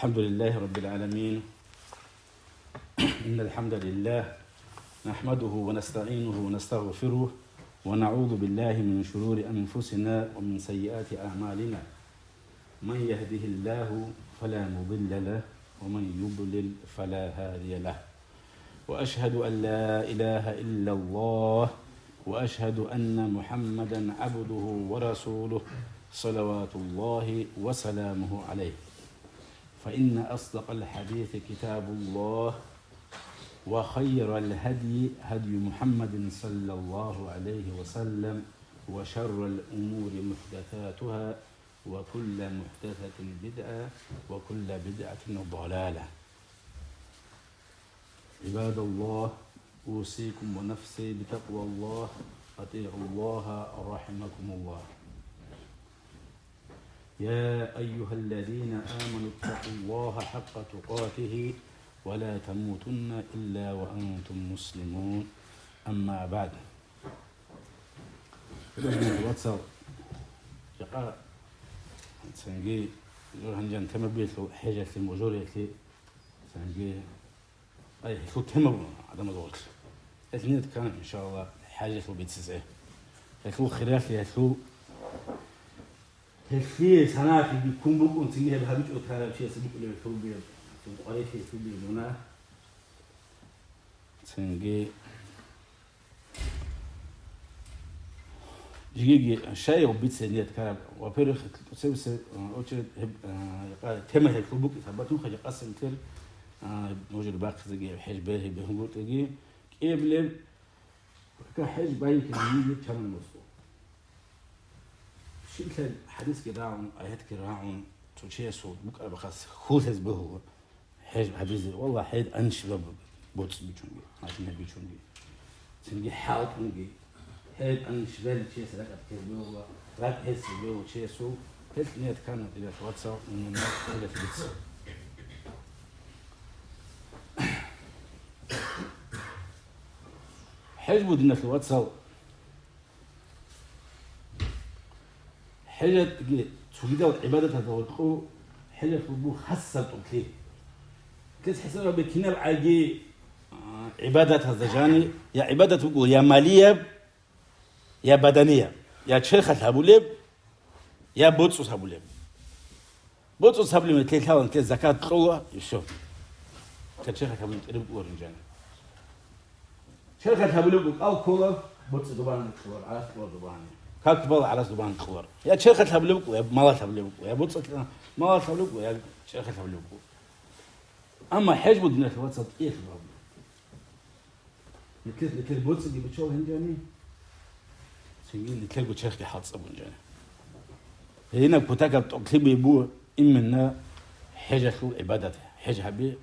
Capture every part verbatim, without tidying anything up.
الحمد لله رب العالمين. إن الحمد لله نحمده ونستعينه ونستغفره، ونعوذ بالله من شرور أنفسنا ومن سيئات أعمالنا. من يهده الله فلا مضل له، ومن يضلل فلا هادي له. وأشهد أن لا إله إلا الله، وأشهد أن محمدا عبده ورسوله، صلوات الله وسلامه عليه. فإن أصدق الحديث كتاب الله، وخير الهدي هدي محمد صلى الله عليه وسلم، وشر الأمور محدثاتها، وكل محدثة بدعة، وكل بدعة ضلالة. عباد الله، أوصيكم ونفسي بتقوى الله. أطيعوا الله رحمكم الله. يا أيها الذين آمنوا اتقوا الله حق تقاته ولا تموتن إلا وأنتم مسلمون. أما بعد. Вацал, жакъа цинги гьанжан тема билъу хӀежалъе, мужуриялъе, цинги, ай, гьелъул тема буго гӀадамазул гъорлъ. Гьелъ ният ккана, иншалла, хӀежалъул бицизе. Гьелъул хиралъи, гьелъул, гьелъие санагӀалъе бихьун букӀун, цинги гьеб гьабичӀого тарав чиясе букӀулеб гьелъул бугеб, цин къварилъи гьелъул бугеб мунагь. Цинги жиги шайгъ бице ният ккараб. Во-первых, цебисе, э, очередь, гьеб, э, якъа-, тема гьелъул букӀи, гьаб батун хъа жакъасеб тер, э, мужур бахъизеги, хӀеж бергьи бегьунгутӀиги, кӀиблеб, ка хӀеж байин ккани чанан мосо. Щиб лъай хӀадисги рагӀун, аятги рагӀун, цо чиясул букӀарабахъас хьул гьез бегьула. ХӀеж гьабизе, валлагь, хӀед анщ баб боцӀи бичунги, машина бичунги, цинги хӀалтӀунги, хӀед анщ бел чияс ракӀат ккезе бегьула, ракӀ гьесие бегьула чиясул, гьелъ ният ккана, диналъ вацал, имамат хӀалалъ бица. ХӀеж буго, диналъ вацал, ХӀежатӀги цогидал гӀибадатазда гьоркьов хӀежалъул буго хасаб тӀокӀлъи. Гьес хӀисаб гьабе кинаб гӀаги, а, гӀибадатазда жани, я гӀибадат буго я малияб, я баданияб, я черхалъ гьабулеб, я боцӀус гьабулеб. БоцӀус гьабулеб метлъи лъалан, те закат кьола, и всё. Те черхалъ гьабулеб тӀериб кӀоларин жани. Черхалъ гьабулеб букӀал ккола, боцӀи добани кьолар, гӀарас кьолар добани. Как бал гӀарас добани кьолар. Я черхалъ гьабулеб букӀу, я малалъ гьабулеб букӀу, я боцӀалъ, малалъ гьабулеб букӀу, я черхалъ гьабулеб букӀу. Амма хӀеж буго, диналъ вацал, кӀиялъ гьабулеб. Нилъер, нилъер боцӀиги бичола гьенжани, цинги нилъерго черхги хӀалцӀа бун жани. Гьединаб кутакаб тӀокӀлъи буго именно хӀежалъул гӀибадат. ХӀеж гьаби,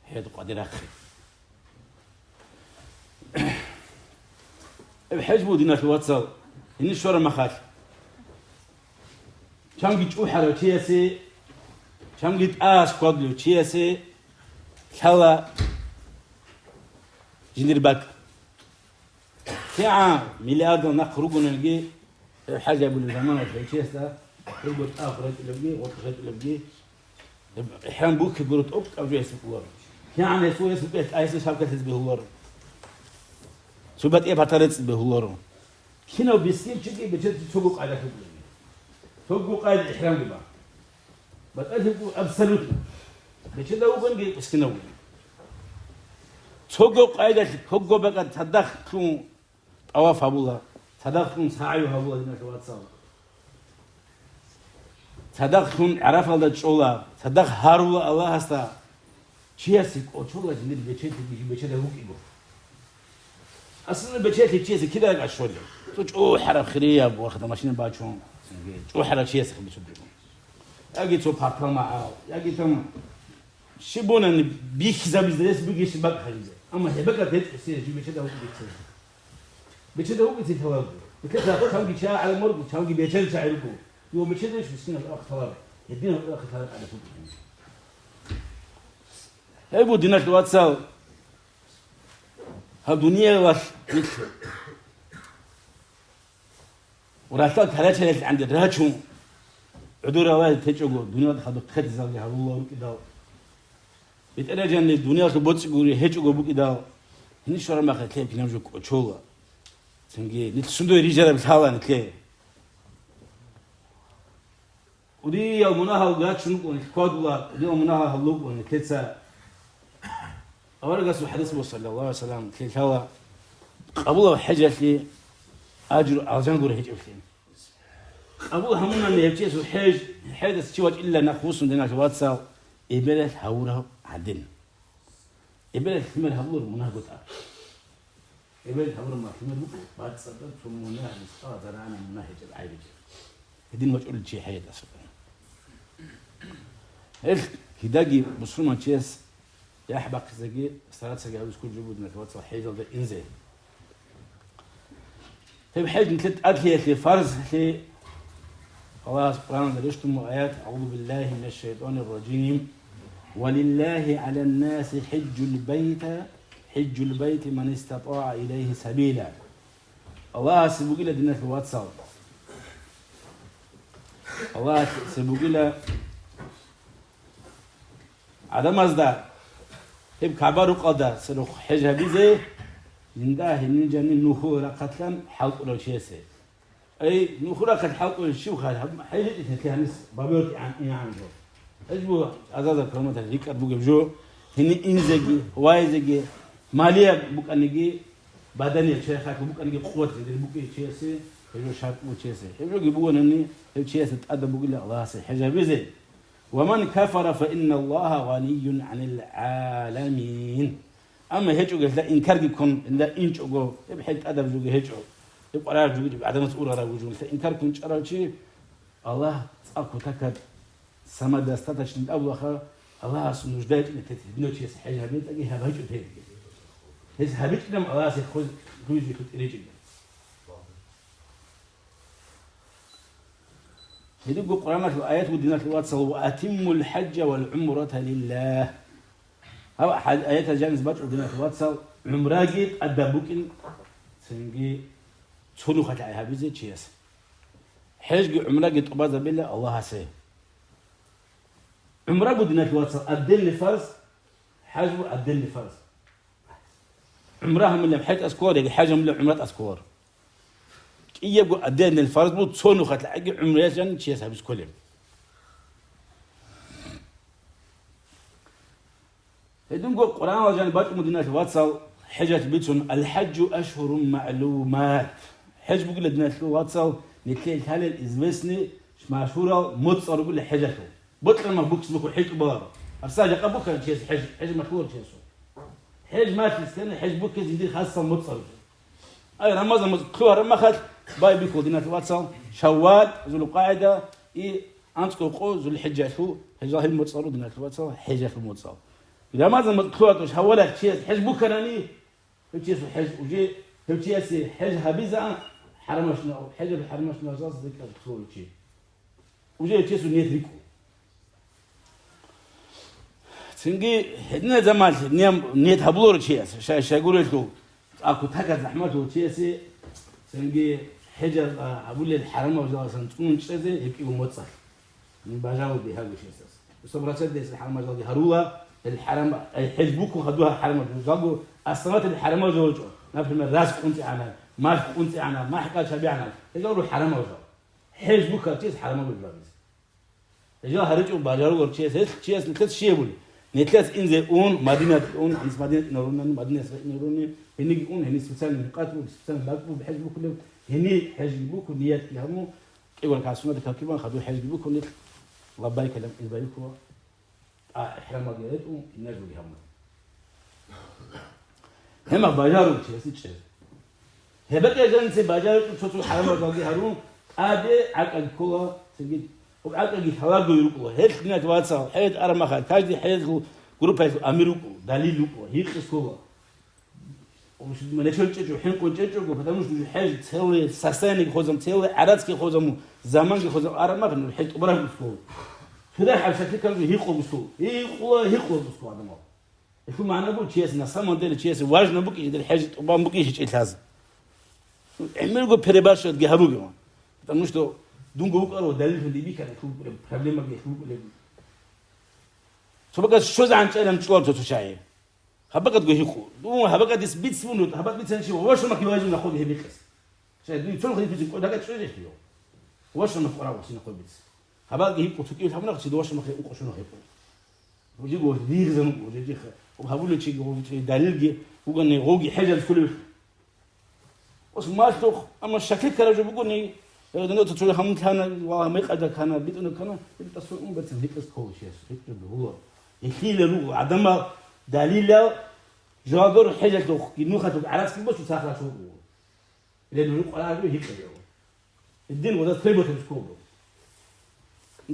хӀед къваде рахъе. Гьеб хӀеж буго, диналъ вацал, гьенир щвараб махалъ. Чанги чӀухӀарав чиясе, чанги тӀас кквадлъув чиясе лъала жиндир бакӀ. КигӀан миллиардал нахъ ругониги, гьеб хӀалжабулеб заманалъ гьев чиясда, гьебго тӀагъ ретӀулебги, гъоркь ретӀулебги, гьеб ихӀрам бухьи гуро тӀокӀаб жо гьес букӀуларо. КигӀан гьесул гьес букӀелъ, гьесул шабкалъиз бегьуларо. Цо батӀияб патал рецӀцӀи бегьуларо. Кинав бискинчиги бечедав цого къайда хӀукмуги. Цого къайда ихӀрамги бан. БатӀалъи букӀу абсолютно. Бечедав вугониги, бискинав вугониги. Цого къайдалъ, цого бакӀалъ цадахълъун тӀаваф гьабула, цадахълъун сагӀю гьабула, диналъ вацал. Цадахълъун ГӀарафалда чӀола, цадахъ гьарула Аллагьасда. Чиясе кӀочола жиндир бечелъи бечедав вукӀиго. Аслу бечелъи чиясе кида ракӀа щолеб? Цо чӀухӀараб хирияб вахтда машина бачун, чӀухӀарав чиясе бицун буго. Яги цо партал магӀал, яги там щиб бунани бихьизабизе рес бугищ бакӀ гьабизе. Амма гьеб бакӀа бетӀусе жив бечедав вукӀице. Бечедав вукӀице лъаларго. БетӀер чанги чагӀи гӀалам руго, чанги бечел чагӀи руго. Дов бечедав иш бицинаб ахталар. Гьединаб ахталар гӀадат вукӀине. Гьеб буго, диналъ вацал, гьаб дуниялалъ нилъ ралъдал карачаялъ гӀанде рачун, ГӀодор гьабизе течӀого, дуниялалда хадуб хъетизалги гьабулеб букӀидал, бетӀералда жаниб дуниялалъул боцӀи гури гьечӀого букӀидал, гьенир щвараб мехалъ нилъее кинаб жо кӀочола. Цинги нилъ сундуе рижараб лъала нилъее. КӀудиял мунагьал гачун рукӀун нилъ кквадула, кӀудиял мунагьал гьабун рукӀун нилъеца. Аварагасул хӀадис буго, саллаллагьу гӀалайгьи ва саллам, нилъее лъала къабулаб хӀежалъе ажру алжан гуро гьечӀеблъи. Къабул гьабунани гьев чиясул хӀеж, хӀежалъ чи вачӀинилан нахъвуссун, диналъул вацал, эбелалъ гьавураб гӀадин. Эбелалъ лъимер гьабулеб мунагьго тӀад. Эбелалъ гьабураб лъимер букӀа, бацӀцӀадаб цо мунагь, мискъал зарагӀанаб мунагь гьечӀеб, гӀайиб гьечӀеб. Гьедин вачӀулел чи хӀежалдаса. Гьелъ кидаги бусурманчияс яхӀ бахъизеги, стараться гьабизе кколеб жо буго, диналъул вацал, хӀежалде инзе. Гьеб хӀеж нилъер тӀадлъиялъе, фарзлъи, Аллагьас Къуръаналда рещтӀун буго аят: «АгӀузу биллагьи минаш шайтӀанир ражим. Ва лиллагьи гӀалан наси хӀижжул байти, хӀижжул байти ман истатӀагӀа илайгьи сабила». Аллагьасе бугила, диналъул вацал. Аллагьасе бугила гӀадамазда гьеб КагӀба рукъалда церехъ хӀеж гьабизе, жинда гьениб жаниб нухул рахъалъан хӀалтӀулев чиясе. Ай, нухул рахъалъ хӀалтӀулев щив хал, гьаб-, хӀеж гьечӀищ гьелъие гьанис бабиялъ ан-, ингӀан жо. Гьеб буго азазаб калматалъ рикӀкӀад бугеб жо, гьениб инзеги, вайзеги, малияб букӀаниги, баданияб чарахъалъ букӀаниги, къуват жиндир букӀин чиясе, гьеб жо шартӀ буго чиясе. Гьеб жоги бугони, гьев чиясе тӀадаб бугила Аллагьасе хӀеж гьабизе. «Ва ман кафара фа инналлагьа гъанийюн гӀанил гӀаламин». Амма гьечӀого гьелда инкарги ккун, гьелда инчӀого, гьеб хӀел тӀадаб жоги гьечӀо, гьеб къваригӀараб жоги гьечӀо, гӀадамаца ургъараб жоги гьелда инкар ккун чӀарав чи, Аллагь цӀакъ кутакаб самодостаточный абулаха, Аллагьасул нужда гьечӀеб тет гьединав чияс хӀеж гьабизе тӀаги гьаб гьечӀо тет. Гьес гьабичӀилан Аллагьасе хвез-, хвезе хутӀаричӀеб. Гьединго Къуръаналъул аят буго, диналъул вацал: «Ва атиммул хӀажжа вал гӀумрата лиллагь». Гьаб хӀа-, аяталъ жанизе бачӀун, диналъул вацал, гӀумраги тӀадаб букӀин, цинги цо нухалъ гӀай гьабизе чияс. ХӀежги гӀумраги тӀубазабила Аллагьасе. ГӀумра буго, диналъул вацал, отдельный фарз, хӀаж буго отдельный фарз. ГӀумра гьабулеб хӀеж тӀаскӀолар яги хӀеж гьабулеб гӀумра тӀаскӀолар. КӀиябго отдельный фарз буго цо нухалъ гӀайги гӀумраялъ жаниб чияс гьабизе кколеб. Гьединго Къуръаналъ жаниб бачӀун буго, диналъул вацал, хӀежалъ бицун: «Ал-хӀажжу ашгьурун магӀлумат». ХӀеж бугила, диналъул вацал, нилъее лъалел известный, машгьурал моцӀал ругила хӀежалъул. Бокьараб мах букизе буго хӀеж тӀубаларо. ГьабсагӀат жакъа букана чияс хӀеж, хӀеж малъуларо чиясул. ХӀеж малъизе тана, хӀеж букизе жиндир хасал моцӀал руго. Ай, Рамазан моцӀ лъугьараб махалъ байбихьула, диналъул вацал, Шаввал, ЗулкъагӀида, и анцӀго къо ЗулхӀижалъул, гьежал гьел моцӀал руго, диналъул вацал, хӀежалъул моцӀал. Рамазан моцӀ лъугьарав Шаввалалъ чияс хӀеж буканани, гьев чиясул хӀеж уже, гьев чиясе хӀеж гьабизаан хӀарамашна, хӀежаб хӀарамашналъ рикӀкӀад лъугьарав чи. Уже гьев чиясул ният рикӀкӀун. Цинги гьединаб заманалъ нем-, ният гьабуларо чияс, ша-, шайгурелъул, а кутакаб захӀмалъул чиясе, цинги хӀежал, а, гьабулел хӀарамал жаласан цӀунун чӀезе гьеб кӀиго моцӀалъ. Бажарулги гьабу чиясас. Сто процент гьесул хӀарамал жалги гьарула, гьел хӀарам, ай, хӀеж букун хадур хӀарамал жалго, основатель хӀарамал жо гьечӀо. Например, рас къунцӀигӀанаб, мах къунцӀигӀанаб, махӀ къачабигӀанаб. Гьел жо хӀарамал жо. ХӀеж букарав чияс хӀарамал жо гьабизе. Гьежал гьаричӀого бажаруларев чияс, гьелъ чияс нилъеца щиб гьабулеб? Нилъеца инзе ун, Мадинаталде ун, гьанже Мадинаталде ун, Мадинаталде ун, гьениги ун, гьениб специальный микъат буго, специальный бакӀ буго хӀеж букунеб, гьениб хӀежги букун, ниятги гьабун, кӀиго ракагӀат суннатги ккун, хадур хӀежги букун, нилъ лаббайка лам избайкула, а, ихӀрамалги ретӀун, гьениб жоги гьабун. Гьеб мах бажарулев чиясе чӀезе. Гьеб бакӀалда жаниса бажаричӀого цо-цо хӀарамал жалги гьарун, тӀаде гӀакӀалги ккола, цинги гьеб гӀакӀалги лъалаго рукӀула. Гьелъ, диналъул вацал, хӀеж араб махалъ, каждый хӀежалъул группаялъул амир вукӀула, далил вукӀула, гьикъизе ккола. Начальник чӀечӀого, хӀинкъун чӀечӀого, потому что уже хӀеж целое состояниеги хвезабун, целое гӀарацги хвезабун, заманги хвезабун араб махалъ, ну, хӀеж тӀубараб гуцкул. Цо дагьаб шаклъи кканги гьикъун гуцкул. Гьикъула, гьикъула гуцкул гӀадамал. Гьелъул магӀна буго, чиясе, на самом деле, чиясе важно букӀин, гьедер хӀеж тӀубан букӀин гьечӀей лъазе. ГӀемерго перебарщивать гьабугеван. Потому что Дунго вукӀарав далиллъун дибикана, лъугьукӀулеб, проблемаги лъугьукӀулеб. Цо бакӀас щвезегӀан чӀайилан чӀолар цо-цо чагӀи. Гьаб бакӀадго гьикъу. Дун гьаб бакӀадис бицун, гьаб бицанщи, вашамахъ йовазун нахъоги гьеб бикъес. Чай, дун цо нахъе бицун, кӀодагӀат чӀвезелъио. Вашамахъ къварав, чи нахъе биц. Гьабалги гьикъу, цо кӀиявлъаб нахъ, чи вашамахъе ункъо щун нахъе къо. Жиго ригъзан жиха. Гьабулев чиги, гъов чи далилги, вугани, гъовги хӀежал кколев. Ос малъухъ, амма шаклъи ккараб жо бугони, гьединго цо лъана ва мекъада ккана, битӀуна ккана, битӀасул ун бацин гьикъас ккола чияс, гьикъа бугьула. Эхила руго, гӀадамал далилал, жугьадор хӀежалъухъги, нухалъухъ гӀарацги босу цахлъа чӀугу. Ре нуж къварагӀаби гьикъа гьев. Дин гъозас требовать кколго.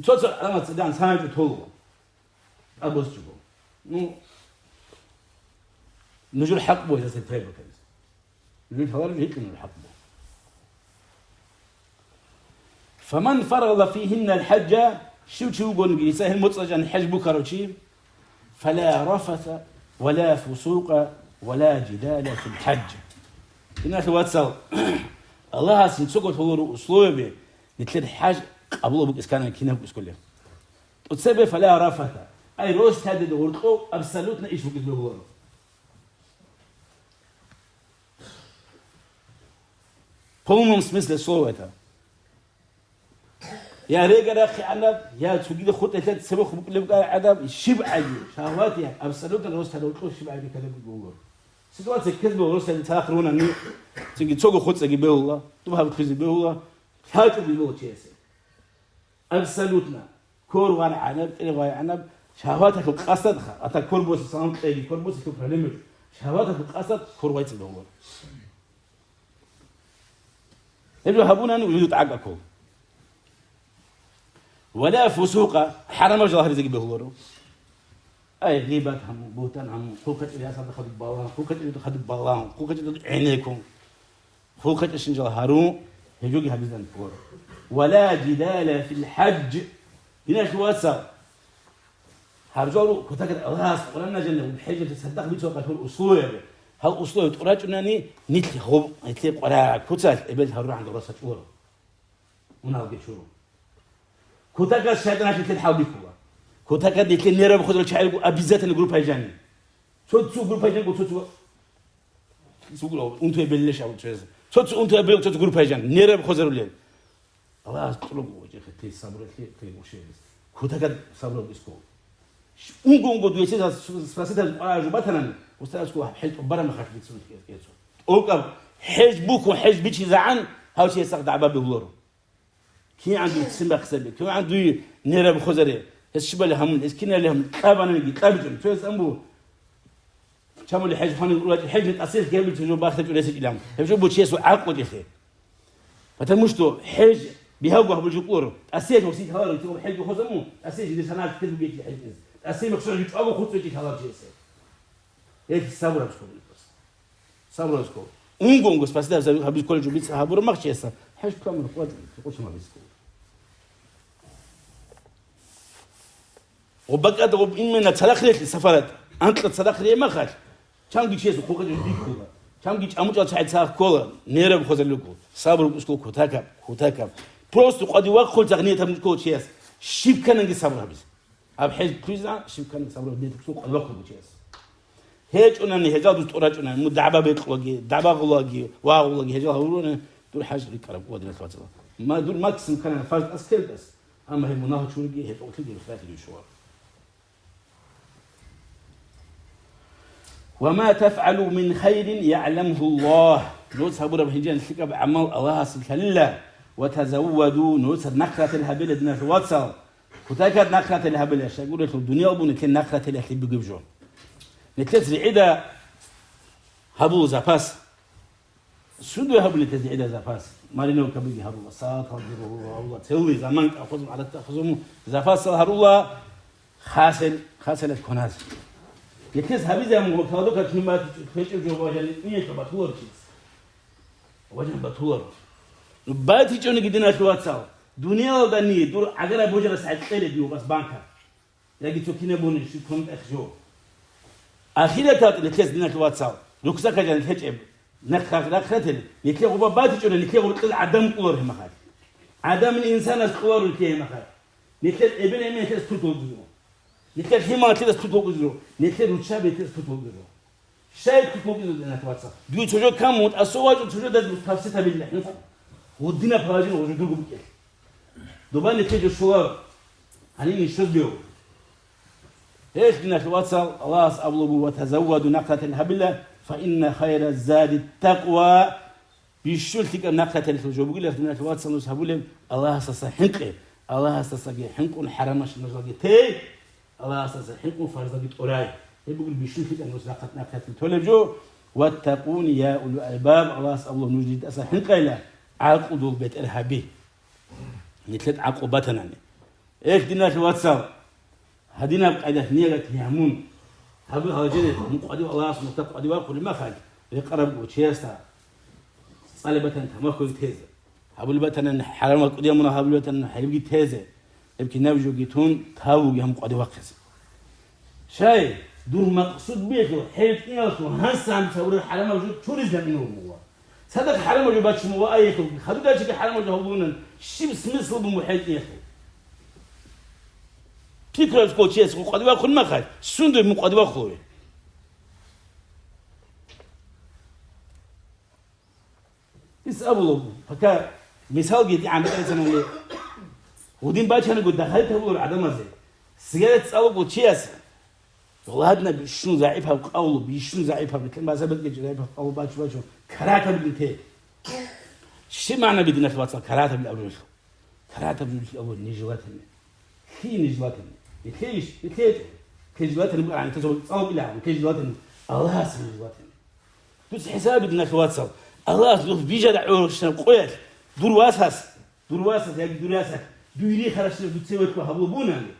Цо-цо гӀадамал цӀидагӀан саначӀо толго. А босчӀого. Ну, нужер хӀакъ бугьес требовать. Жил гьалар гьикъинаб хӀакъ буго. فمن فرض فيهن الحج, щив чи вугониги, гьесда гьел моцӀалъ жаниб хӀеж бухьарав чи, فلا رفث ولا فسوق ولا جدال في الحج. Киналъ вацал, Аллагьас гьесего лъоларо условияби, нилъер хӀеж къабул букӀине ккани кинаб букӀине кколеб. ТӀоцебе فلا رفث, ай рос тадеда гьоркьов абсолютно иш букӀине бегьуларо. В полном смысле слова это. Я рега рахъи гӀанаб, я цогида хутӀелъа цебехъ букӀулеб гӀадаб, щиб гӀаги, шагьват я, абсолютно рос тадеда гьоркьов щиб гӀаги кколеб буго. Ситуация ккезаб росали цадахъ рунани, цинги цого хутӀеги бегьула, тӀуб гьаб хъизе бегьула, лъачӀоги бегьула чиясе. Абсолютно. Кор ван гӀанаб, тӀе вай гӀанаб, шагьваталъул къасдадха, ата кор босе салам кьеги, кор босе кколеб проблема жо. Шагьваталъул къасдад кор вайцӀи бегьула. Гьеб жо гьабунани вугьу тӀагӀаккол. Вала фусукъа, хӀарамал жал гьаризеги бегьуларо. Ай, гъибат гьаму, бугьтан гьаму, хъулкъачӀи ясалда хадуб балагьун, хъулкъачӀи хадуб балагьун, хъулкъачӀи гӀенеккун. ХъулкъачӀи шинжал гьарун, гьеб жоги гьабизан ккола. Вала жидала фил хӀаж. Диналъул вацал, гьаб жо кутакат Аллагьас Къуръана жанив хӀежалъе цадахъ бицун къалъур условияби. Гьал условия тӀурачӀунани, нилъ гьоб, гьелъе къваригӀараб куцалъ эбел гьарургӀан гъораса чӀоларо. Уналги чуро. Кутакас шайтӀаналъе нилъер хӀалбихьула. Кутакат нилъер нераб хозарал чагӀи руго обязательно группа жанив. Цо-цо группа жанго, цо-цо унтуе беллеш абу чез. Цо-цо унтуе бел, цо-цо группа жан. Нераб хозарулел. Аллагьас кьураб гьечӀехъе, тей сабралъе, тей ушебиз. Кутакат сабрал иско. Унго-унго дуе чез спаситель къваригӀараб жо батанани, устарасго хӀел тӀубараб мехалъ бицун ккецо. ТӀокӀаб хӀеж бухьун, хӀеж бичизегӀан, гьав чиясда дагӀба бегьуларо. КигӀан дуе ццин бахъизаби, кигӀан дуе нераб хозаре, гьес щибали гьамун, гьес кинали гьамун, кьабананиги кьабичӀун, цояс амбу, чамали хӀеж хванил урачӀи, хӀежни тӀасилъ гьабил цо жо бахъичӀо ресичӀилан, гьеб жо бу чиясул гӀакълу кӀелъе. Потому что хӀеж бигьавго гьабулчӀо кӀуро, тӀасиялъ гьосие лъаларо, цо хӀеж хозаму, тӀасиялъ жиде саналъ ккезаб гьечӀо хӀеж кьез. ТӀасиялъ мехсо жо чӀаго хуцӀичӀи лъалар чиясе. Гьелъ сабур гьабиз ккола. Сабур гьабиз ккола. Унго-унго спасибо гьабиз кколев жо бица гьабураб махчияса, хӀеж ккамур къватӀ, къочун гьабиз ккола. Гъоб бакӀада гъоб именно цадахъ релъи сафарат, анкьа цадахъ рее махалъ, чамги чиясул хъулкъа бихьула, чамги чӀамучӀал чагӀи цадахъ ккола, нераб хозарилуго, сабур букӀиз ккола кутакаб, кутакаб. Просто къвади вахъулцахъ ниятаб букӀиз ккола чияс, щиб ккананги сабур гьабиз. Аб хӀеж кквиза, щиб ккани сабур гьабизе тухсун къвалахъур бучияс. ГьечӀунани гьежал дус тӀурачӀунани, мун дагӀба бекьулаги, дагӀба гъулаги, вагъулаги гьежал гьавурани, дур хӀеж рикӀкӀараб кӀула, диналъул вацал. Ма дур максимум кканани фарз аскердас, амма гьеб мунагьал чуриги, гьеб тӀокӀлъиги рухсатлъи душуа. وما تفعلوا من خير يعلمه الله. Нуж гьабураб гьинжан лъикӀаб гӀамал Аллагьас лъалила. وتزودوا, нуж нахърател гьабила, диналъул вацал. Кутакат нахърател гьабила, щайгурелъул дуниял буни лъен нахърател гьалъи бугеб жо. Нилъец ригӀида гьабула запас. Сундуе гьабула нилъец ригӀида запас. Мариновка буги гьабула, сагӀатал гьабула, гьабула, целый заман кахъузум, гӀадатда хъузум запасал гьарула, хасел, хасел кваназ. Нилъец гьабизе гьабун гъо, каладокат хӀумат хечӀеб жо бажани, иялъа батулар чияс. Важан батулар. БатичӀониги, диналъул вацал, дуниялалда ни дур гӀагара божарас гӀекъеле диу бас банка. Яги цо кинаб буни щиб кван тӀехь жо. Ахираталда нилъец, диналъул вацал, рукзакъа жанил гьечӀеб, нахъ рахъ рател, нилъе гъуба батичӀуна, нилъе гъуркьил гӀадам кӀулар гьимахал. ГӀадамил инсанас кьоларул кигьамаха. Нилъер эбел-эмен нилъер сутулгузу. Нилъер лъимал нилъер сутулгузу. Нилъер руччаби нилъер сутулгузу. Щай сутулгузу, диналъ вацал? Дуе цо жо камун, асо вачӀун цо жо даз тавсит гьабилла хӀинкъу. Гъудина положение гъужу дургу букӀел. Доба нилъер жо щула. Гьанин ишоз бев. Гьелъ, диналъ вацал, Аллагьас абулабу: «Ва тазавваду», нахърател гьабила, «фа инна хайра зади такъва». Бищун лъикӀаб нахърател жо бугила, диналъ вацал, нуж гьабулеб: Аллагьасдаса хӀинкъе, Аллагьасдасаги хӀинкъун хӀарамаш нужалги тей, Аллагьасдаса хӀинкъун фарзалги тӀорай. Гьеб бугел бищун лъикӀаб нуж нахъат-, нахърател толеб жо. «Ваттакъуни, я улул албаб», Аллагьас абула, нуж дидаса хӀинкъайла, гӀакълудул бетӀер гьаби. Нилъер гӀакълу батанани. Эх, диналъ вацал, гьадинаб къайдалъ ниягат гьамун. Гьаб гьалжире мукъадив Аллагьас мухтар къадив вахъулеб махалъ, рекъараб гъочиясда цӀалеб батани тамахьги тезе, гьабулеб батани хӀарамал кӀудияб мунагь гьабулеб батани гьебги тезе, гьеб кинаб жоги тун, тавуги гьаб мукъадив вахъизе. Щай, дур макъсуд биялъул, хӀел кӀиялъул, гьанса гьанса гьабураб хӀарамаб жо чуризе гьабине вуго. Цадахъ хӀарамаб жо бачун ва аялъул, хадуб дачиги хӀарамаб жо гьабулунан, щиб смысл бун бухӀел кӀиялъул? Пикруялъ кколчияс мукъадив вахъун махалъ, сундуй мукъадив вахъулев? Ис абулаб, пока мисалги дигӀан бетӀерцанали, гьудин бачанаго дахалит гьабулар гӀадамазе, сигарет цӀалуго чияс, ладна, бищун загӀипаб къавлу, бищун загӀипаб, бетӀер мазабатги загӀипаб къавлу бачу-бачу, каратаб бите. Щиб магӀна бидиналъ вацал каратаб абулелъул? Каратаб жуллъи абу нежелательный. Лъие нежелательный? Нилъее иш? Нилъее чӀо. Нилъее желательный буго, нилъее цӀалукӀила, нилъее желательный. Аллагьас нежелательный. Дуц хӀисаб, диналъ вацал. Аллагьас дур бижараб гӀурушнаб къоялъ дур васас, дур васас яги дур ясас дуй рихаращинаб дуца вехьулеб гьабулеб бунани,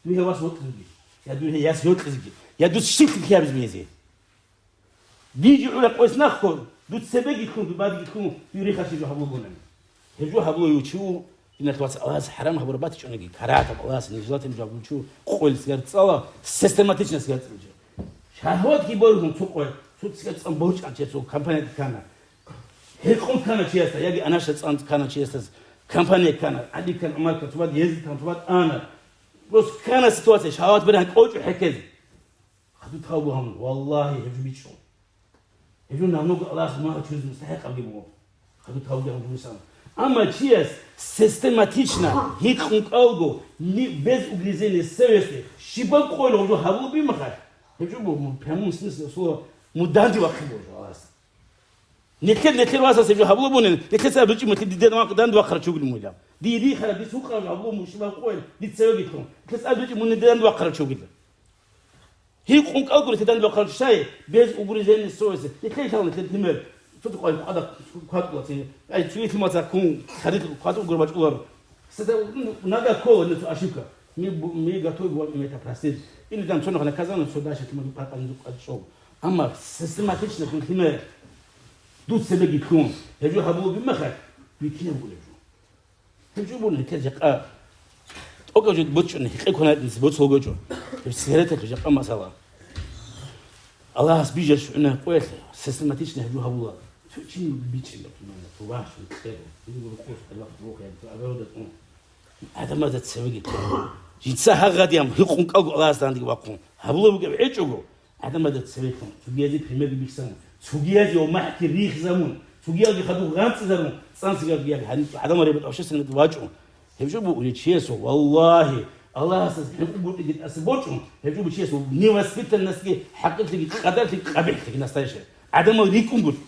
дуе вас вокьизеги, я дуе яс йокьизеги, я дуц щиб лъикӀлъи гьабизе бегьизе. Дие гӀураб къойс нахъго, дуц цебеги лъун, дур бадиги лъун, дуе рихарщи жо гьабулеб бунани. Гьеб жо гьабулев чи ву, диналъ вацал, Аллагьас хӀарам гьабураб батичӀониги, каратаб, Аллагьас нежелательный жо гьабулев чи ву, къойил сигар цӀала, систематично сигар цӀаличӀо. Шагьватги боргьун цо къой, цо сигар цӀан борчӀан чи цо компания ккана. Гьекъон ккана чиясда, яги анашда цӀан ккана чиясда, компания ккана, ГӀали ккана, ГӀумар ккана, цо бад езди ккана, цо бад ана. Просто ккана ситуация, шагьват беран кӀочӀо хӀеккезе. Хадуб тавбу гьабун, валлагьи, гьеб жо бичӀчӀун. Гьеб жо намного Аллагьас мунагь чуризе мустахӀикъабги буго. Хадуб тавбу гьабун бугесан. Амма чияс систематично, гьикъун кӀалго, ни-, без угрызения совести, щибаб къойил гьеб жо гьабулеб бимахалъ, гьеб жо бу-, му-, прямом смысле слова, мун данде вахъин буго Аллагьас. Нилъер, нилъер васас гьеб жо гьабулеб бунин, нилъеца абичӀи мулъи диде данде вахъарав чи вугилан мугилан. Дие рихараб, дис гьукъараб гьабулеб мун щибаб къойил, дица вегилъун. Нилъеца абичӀи мун диде данде вахъарав чи вугилан. Гьикъун кӀалгури диде данде вахъарав чи щай, без угрызения совести. Нилъее лъала нилъер лъимер, цо-цо къвай квада кватӀула цин. Ай, цуги лъимаца ккун, хадид кватӀу гур бачӀуларо. Сета, ну, нага ккола нилъер ошибка. Ми бу-, ми готовы бываем это простить. Или там цо нахъ наказание, цо дальше лъимер къватӀа нилъер къватӀчӀого. Амма систематично ккун лъимер, дуц цебеги ккун, гьеб жо гьабулеб бимахалъ, битӀияб гьеб жо. Гьеб жо буго нилъер жакъа. ТӀокӀаб жо бучӀун, гьекъеккунатница боцӀулгочӀо. Гьеб сигареталъул жакъа масала. Аллагьас бижарщ гӀуна къоялъ систематично гьеб жо гьабула. Цо чи бичӀчӀила, цо вахъун кьеро. Дин рукъос гьеб вахъ рухӀ, гьеб огорода цӀун. ГӀадамазда цевеги ккун. Жинца гьагъадиям гьикъун кӀалго Аллагьас дандеги вахъун. Гьабула бугеб гьечӀого, ГӀадамазда цевехун, цогиязе примерги бихьизамун, цогиязе ва махӀги рихизамун, цогиялги хадуб гъанцӀизарун, цӀансигарги яги гьаниб гӀадамал ребетӀ общественный вачӀун. Гьеб жо буго чиясул, валлагьи, Аллагьасдаса хӀинкъугуртӀиги тӀаса борчӀун, гьеб жо буго чиясул невоспитанностьги, хӀакъирлъиги, къадарлъиги, къабихӀлъиги настоящий. ГӀадамал рикӀкӀунгутӀи.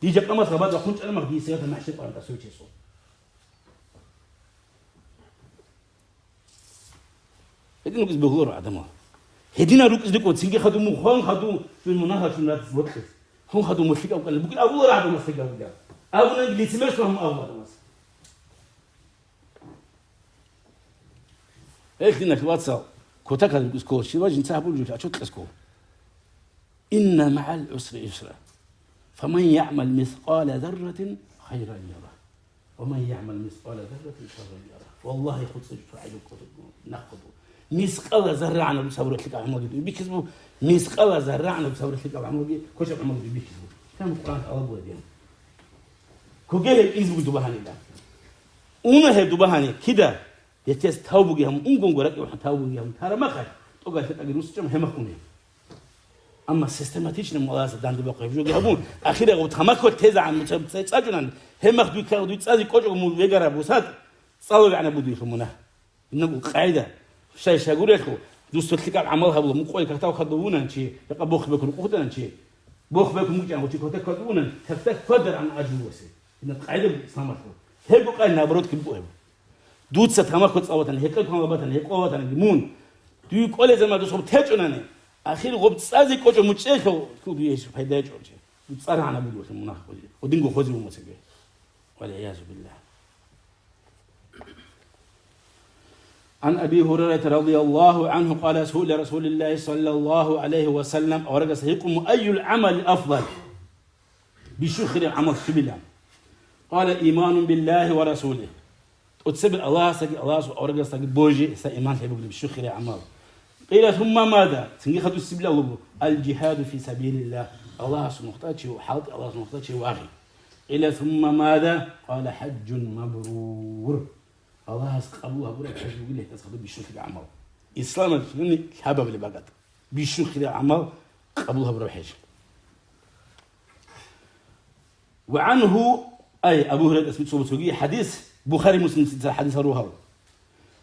Дие жакъа мас гьабад вахъун чӀараб мах, дие сигар махӀши къваран тӀаса вичесул. Гьедин рукӀиз бегьуларо гӀадамал. Гьединал рукӀиз рикӀкӀун, цинги хадуб мун хван хадуб, жуй мунагьал чун ратиз вокьиз. Хун хадуб мулъикӀав кӀалин. Бугин абуларо гӀадамас лъикӀав бугин. Абунанги лицемерство гьамун абу гӀадамас. Эх, диналъ вацал, котакал рукӀиз ккола, щибаб жинца гьабулеб жо, а чорхъес ккола. Инна магӀал гӀусри юсра. Фаман ягӀмал мискъала зарратин хайран яра. Ва ман ягӀмал мискъала зарратин шарран яра. Валлагьи, хутӀизаб цо гӀайиб кколеб нахъ буго. Мискъала зарра гӀанаб сабур лъикӀаб гӀамалги дуе бихьизабу, мискъала зарра гӀанаб сабур лъикӀаб гӀамалги, кочаб гӀамалги дуе бихьизабу. Прямо Къуръан Аллагь бугеб. Куге гьеб инз буго дуба гьанила. Уна гьеб дуба гьани, кида? Гьетес тав буги гьамун, унгунго ракӀи вахӀун тав буги гьамун, тара махалъ, тӀогалъа тӀаги русчӀам гьемахъ уне. Амма систематично мугьаласа данде бахъу гьеб жоги гьабун, ахирагъуб тамахьалъ тезегӀан муца-, ца-, цӀачӀунан, гьеб мах дуй ккарал дуй цӀазе кӀочӀого мун вегараб бусад, цӀалулегӀанаб буго дихьул мунагь. Гьеб буго къагӀида. Щай щагурелъул, дус цо лъикӀаб гӀамал гьабула, мукъуялъ катав хадув вунан чи, якъа бохбекун рукъухъ вутӀанан чи, бохбекун букӀанго чи кватак квад вунан, тактак квадаргӀан ажу васе. Гьеб къагӀида буго исламалъул. Гьебго къай наоборот киб буго гьеб. Дуца тамахьалъ цӀалулатани, гьекъел кваналбатани, гьекъолабатани мун. Дуе кӀолезаб мадусаб течӀунани, ахир гъоб цӀазе кӀочӀо мучӀелъул, куги гьес пайда гьечӀо чи. ЦӀарагӀана буго мунагь гъодинго хозе вумасаги. ВалгӀиязу биллагь. عن أبي هريرة رضي الله عنه قال سئل رسول الله صلى الله عليه وسلم, аварагас гьикъун, أي العمل أفضل؟ Бищун хирияв гӀамал щибила? قال إيمان بالله ورسوله. ТӀоцебе Аллагьасдаги, Аллагьасул аварагасдаги божи, гьесда иман лъеб бугеб бищун хирияв гӀамал. قيل ثم ماذا؟ Цинги хадусеб буго, الجهاد في سبيل الله. Аллагьасул нухда чи, хӀалтӀи Аллагьасул нухда чи вагъи. قيل ثم ماذا؟ قال حج مبرور. Аллагьас къабул гьабураб хӀеж бугила гьетӀас хадуб бищун хирияв гӀамал. Исламалъ лъабабилеб багат. Бищун хирияв гӀамал къабул гьабураб хӀеж. وعنه, ай, Абу Гьурайратас бицун буго цоги хӀадис, Бухари, Муслимица хӀадис гьарурал.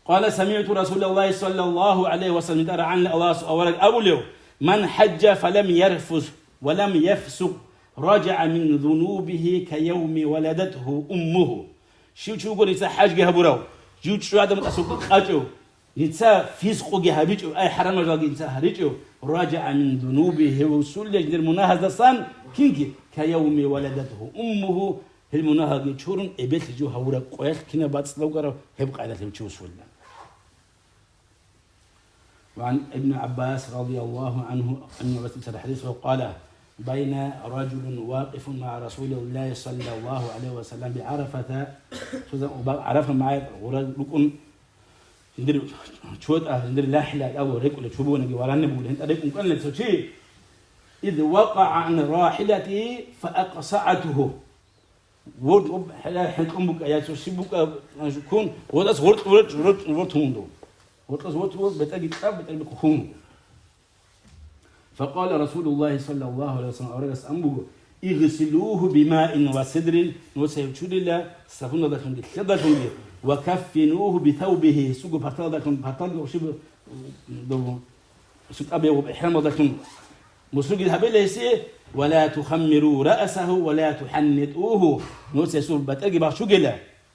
قال سمعت رسول الله صلى الله عليه وسلم, рагӀанила Аллагьасул авараг абулев: من حج فلم يرفث ولم يفسق رجع من ذنوبه كيوم ولدته أمه. Щив чи вугоница хӀажги гьабурав, жив чӀужугӀадан тӀасукъ къачӀев, Дица фискъуги гьабичӀев, ай, хӀарамал жалги дица гьаричӀев, رجع من ذنوبه, гьев вуссулел жиндир мунагьаздасан, кинги, كيوم ولدته أمه, гьел мунагьалги чурун, эбелъи жив гьавураб къоялъ кинаб бацӀцӀадав вугарав, гьеб къайдалъ гьев чи вуссулилан. وعن ابن عباس رضي الله عنه, ابن عباس, قال: بين رجل واقف مع رسول الله صلى الله عليه وسلم بعرفة, цо заман ГӀарафа магӀа гъурал рукӀун, Жиндир чотӀа, жиндир лахӀила абу рекӀула чубугонаги варанни бугила, гьинтӀа рекӀун кӀванила цо чи. إذ وقع عن راحلته فأقصعته. Ворд-, об-, хӀела хӀинкъун букӀа, я цо щиб букӀа, ккун, вордас ворд-, ворд-, ворд-, ворд гьунду. Вордас ворд-, ворд-, бетӀаги кьаб, бетӀер бихъ гьун. فقال رسول الله صلى الله عليه وسلم, аварагас ан буго: اغسلوه بماء وسدر, нуца гьев чурила сабуналдалъунги лъелдалъунги, وكفنوه بثوبه, гьесулго парталдалъун, парталги ошиб, дов, сутӀа бегьуб ихӀрамалдалъун мусуги гьабила гьесие, ولا تخمروا رأسه ولا تحنطوه, нуца гьесул батӀаги бахчугила.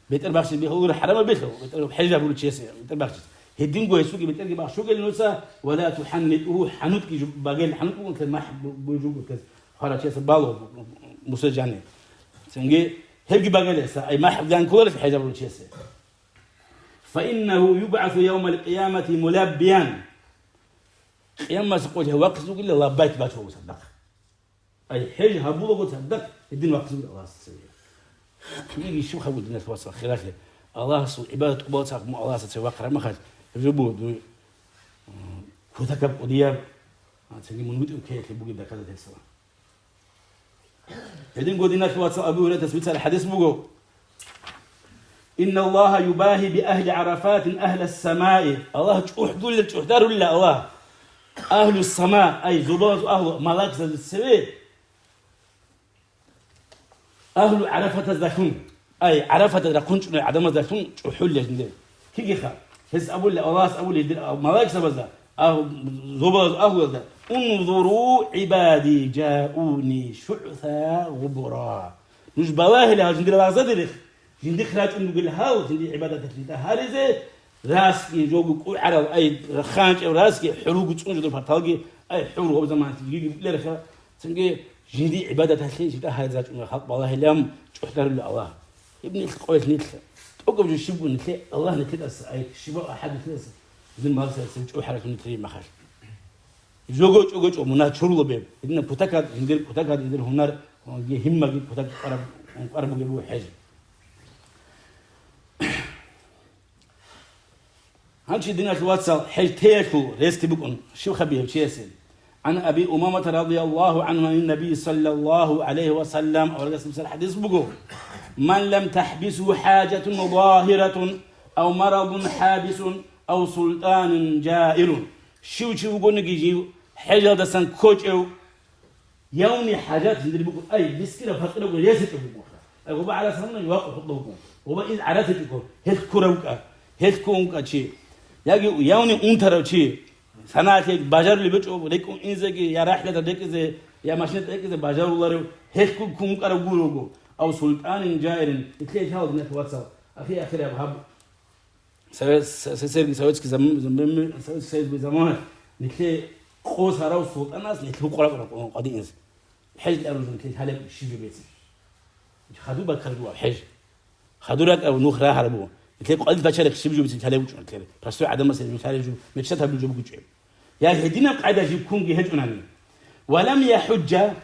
БетӀер бахчизе бихьуларо хӀарамаб белъул, бетӀер хӀежаб гьуричиясе, бетӀер бахчизе. Гьединго гьесулги бетӀерги бахчугел нуца, ولا تحنطوه, хӀанутӀги жуб-, багел, хӀанутӀ бугун лъе махӀ бу-, бу-, жугутез, хварачиясе балу, мусаджани. Цинги гьебги багел гьеса, ай махӀ ганкуларес хӀежаб гьуричиясе. فإنه يبعث يوم القيامة ملبيا. Къиямасеб къоялъ вахъизе вугила лаббайк бачун гьесда. Ай, хӀеж гьабулаго цадахъ гьедин вахъизабур Аллагьас цеве. Кумеги щиб хабу, диналъ вацал, хиралъе. Аллагьасул гӀибадат тӀубал цадахъ мун Аллагьасда цеве вахъараб махалъ, гьеб жо буго дуе, м, кутакаб кӀудияб, а, цинги мун витӀун ккеялъе бугеб доказательство. Гьединго, диналъ вацал, Абу Гьурайратас бицараб хӀадис буго. إن الله يباهي بأهل عرفات أهل السماء. Аллагь чӀухӀдулел, чӀухӀдарулел Аллагь. Агьлу сама, ай, зобалазул агьлу, малаикзабаз цеве. Агьлу ГӀарафатаздалъун, ай, ГӀарафаталда рахъун чӀунай гӀадамаздалъун чӀухӀулел жинде. Кигиха, гьес абулел, Аллагьас абулел дир малаикзабазда, агь-, зобалазул агьлуялда: انظروا عبادي جاءوني شعثا غبرا. Нуж балагьила гьал жиндир лагъзадерихъ, жиндихъ рачӀун ругел гьал, жиндир гӀибадаталъе жинда гьаризе, расги жого кӀугӀарал, ай, раханчӀев расги, хӀуругу цӀун жодор парталги, ай, хӀур гъоб заманалъ жиги бугилареха, цинги жиндир гӀибадаталъе жинда гьаризе рачӀун халкъ балагьилан чӀухӀдарулел Аллагь. Гьеб нилъ къоялъ нилъ, тӀокӀаб жо щибго нилъе, Аллагь нилъедаса, ай, щибаб ахӀад нилъедаса, жиндир малаикзабаздаса чӀухӀаралъун нилъ рихьи махалъ. Жого чӀого чӀо мунагь чурулаб гьеб. Гьединаб кутакаб, жиндир кутакаб, жиндир гьунар, гьиммаги кутакаб къвараб, къвараб бугеб буго хӀеж. Гьанже, диналъ вацал, хӀеж теялъул ресги букӀун, щиб хабияб чиясе. عن أبي أمامة رضي الله عنه عن النبي صلى الله عليه وسلم, аварагас бицараб хӀадис буго. Ман лам тахӀбисгьу хӀажатун загьиратун, ав марадун хӀабисун, ав султӀанун жаирун. Щив чи вугониги жив хӀежалдасан ккочев, явни хӀажат жиндир букӀун, ай, мискинав-пакъирав вугев, гьес гьечӀеб букӀунха. Ай, гъоба гӀарац гьабуна, вакъа хутӀа букӀун. Гъоба из гӀарац гьечӀого, гьелъ ккурав вукӀа, гьелъ ккун вукӀа чи. Яги явни унтарав чи, санагӀалъе бажарулеб гьечӀо, рекӀун инзеги, я рахӀлада рекӀизе, я машинада рекӀизе бажаруларев, гьелъ ккун вукӀарав гурого. Ав султӀанин жаирин, итлъе лъала, диналъ вацал, ахи-ахираб гьаб Совет-, С-, С С С Р-ги, Советский зам-, зам-, Советский Союзги заманалъ нилъее къо сарав султӀанас нилъ гьукъараб къватӀиз. ХӀеж аружун нилъ гьалеб щиб жо бецин. Хадуб бакараб буго хӀеж. Хадур ракӀаб нух рагьараб буго. Нилъер къватӀиз бачарихъ щиб жо бецин гьалеб бучӀун нилъер. Простой гӀадамас гьеб жо лъалеб жо, мечтат гьабулеб жо бугичӀеб. Я гьединаб къайда жив ккунги гьечӀунани. Ва лам яхӀужжа,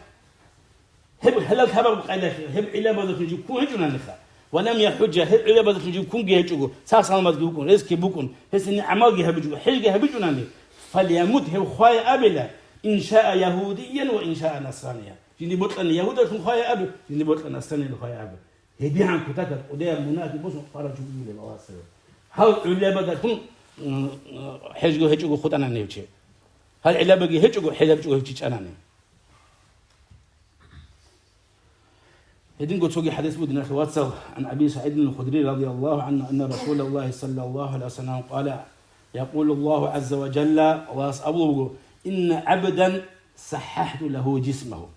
гьеб гьалал лъабаб къайдалъ, гьеб гӀиллабазулъун жив ккун гьечӀунаниха. Ва лам яхӀужжа, гьеб гӀиллабазулъун жив ккунги гьечӀого, сах-саламатги вукӀун, ресги букӀун, гьесие нигӀмалги гьабичӀого, хӀежги гьабичӀунани. Фальямут, гьев хвая абила, ин шаа ягьудиян ва ин шаа насраниян. Жиндир бокьани ягьудалъун хвая абе, жиндир бокьани насраниялъун хвая абе. Гьедигьан кутакаб кӀудияб мунагьги босун хварав чи вугилан Аллагьас гьев. Гьав гӀиллабазулъун, м, м, хӀежго гьечӀого хутӀанани гьев чи. Гьал гӀиллабаги гьечӀого, хӀежаб чӀого гьев чи чӀанани. Гьединго цоги хӀадис буго, диналъул вацал, гӀан Аби СагӀидин ал-Худри радияллагьу гӀангьу, анна Расулаллагьи саллаллагьу гӀалайгьи ва саллам къала, якъулу Аллагьу гӀазза ва жалла, Аллагьас абулеб буго, инна гӀабдан саххахӀту лагьу жисмагьу.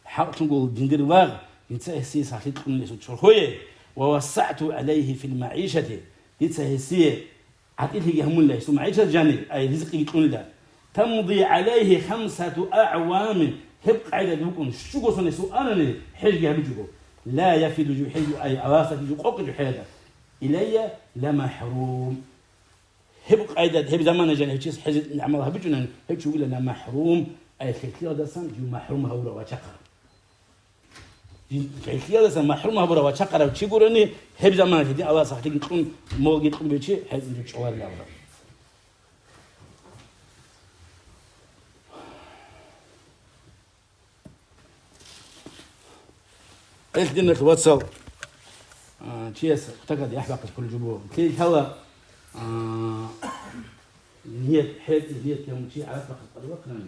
ХӀакълъунго жиндир вагъ, дица гьесие сахлъи кьунила гьесул чорхое, ва вассагӀту гӀалайгьи фил магӀишати, дица гьесие гӀатӀилъиги гьамулла, гьесул магӀишат жанир, ай ризкъиги кьунила. Тамди гӀалайгьи хамсату агӀвамин, гьеб къайдада букӀун, щуго сон гьесул анани, хӀежги гьабичӀого. Ла яфиду жив хӀежу, ай, Аллагьасдаги жив къокъичӀо хӀежалда. Илайя ла махӀрум. Гьеб къайдада, гьеб замана жан гьев чияс хӀежалъ гӀамал гьабичӀунани, гьев чи вугилан махӀрум, ай лъикӀлъиялдасан жив махӀрум гьавурав вачахъа. Жин-, гӀелъиялдаса махӀрум гьабурав ва чакъарав чи гурони, гьеб заманалъ гьедин Аллагьас ахлиги кьун, молги кьун бичи, гьедин жо чӀоларила абураб. Гьелъ, диналъ вацал, а, чияс кутакад яхӀ бахъизе кколеб жо буго. Лъила, а, Ният, хӀел, ният гьабун чи гӀараб бахъизе къватӀив вахъинани,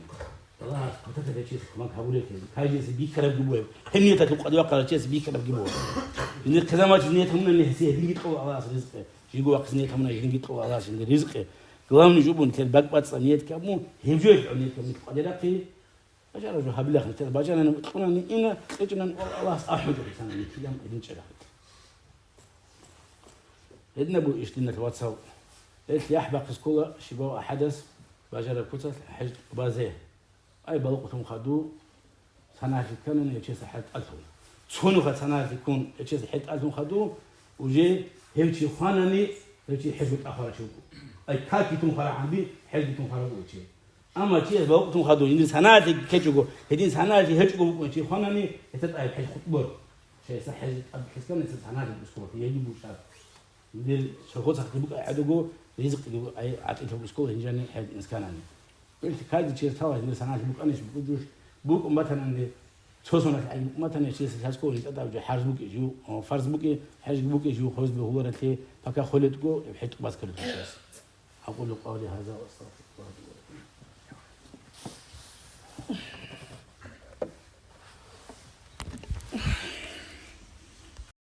Аллагьас кутакаб гьечиясе кумек гьабулеблъи, каждыясе бихьарабги бугеб. Гьеб нияталъул къватӀив вахъарав чиясе бихьарабги буго. Жиндир хъизамат ният гьабунани гьесие гьединги кьола Аллагьас ризкъи. Жиго вахъизе ният гьабуна, жиндирги кьола Аллагьас жиндир ризкъи. Главный жубун тер бакӀбацӀцӀа ният гьабун, гьеб жоялъ гьев ният гьабун къватӀирахъи. Бажараб жо гьабилахъе, тер бажанани кьунани ина, кьечӀунани Аллагьас ахӀулчӀо гьесана, нилъилан гьединчӀеб рахъалъ. Гьединаб буго иш, диналъ вацал. Гьелъ яхӀ бахъизе ккола щибав ахӀадас бажараб куцалъ хӀеж тӀубазе. Ай, балкъулъун хадув, санагьалъи кканани гьев чияс хӀалтӀалъун. Цо нухалъ санагьалъи ккун гьев чияс хӀалтӀалъун хадув, уже гьев чи хванани, гьев чи хӀеж бутӀа хварав чи вукӀун. Ай, какги тун хварав гьанби, хӀежги тун хварав вукӀун чи. Амма чияс балкъулъун хадув, гьедин санагьалъи ккечӀого, гьедин санагьалъи гьечӀого вукӀун чи хванани, гьесда тӀад хӀеж хутӀбор. Чиясда хӀеж тӀад хӀисканани, гьесда санагьалъи бускулахъе, яги бушаб. Дир чорхол сахлъи букӀа гӀадуго, ризкъиги бу-, гӀай-, гӀатӀилъун бускул гьинжани хӀед инсканани. Гьелъ кайди чияс тала гьинир санагьалъи букӀанищ букӀужуш, букӀун батананде, цо соналъ гӀайги букӀун батани, чияс лъаскӀо гьитӀа тавжи хӀарз букӀи жив, о, фарз букӀи, хӀежги букӀи жив, хвез бегьуларалъе, пака холетӀго, гьеб хӀетӀ баскаралъе чияс. أقول قولي هذا وأستغفر الله لي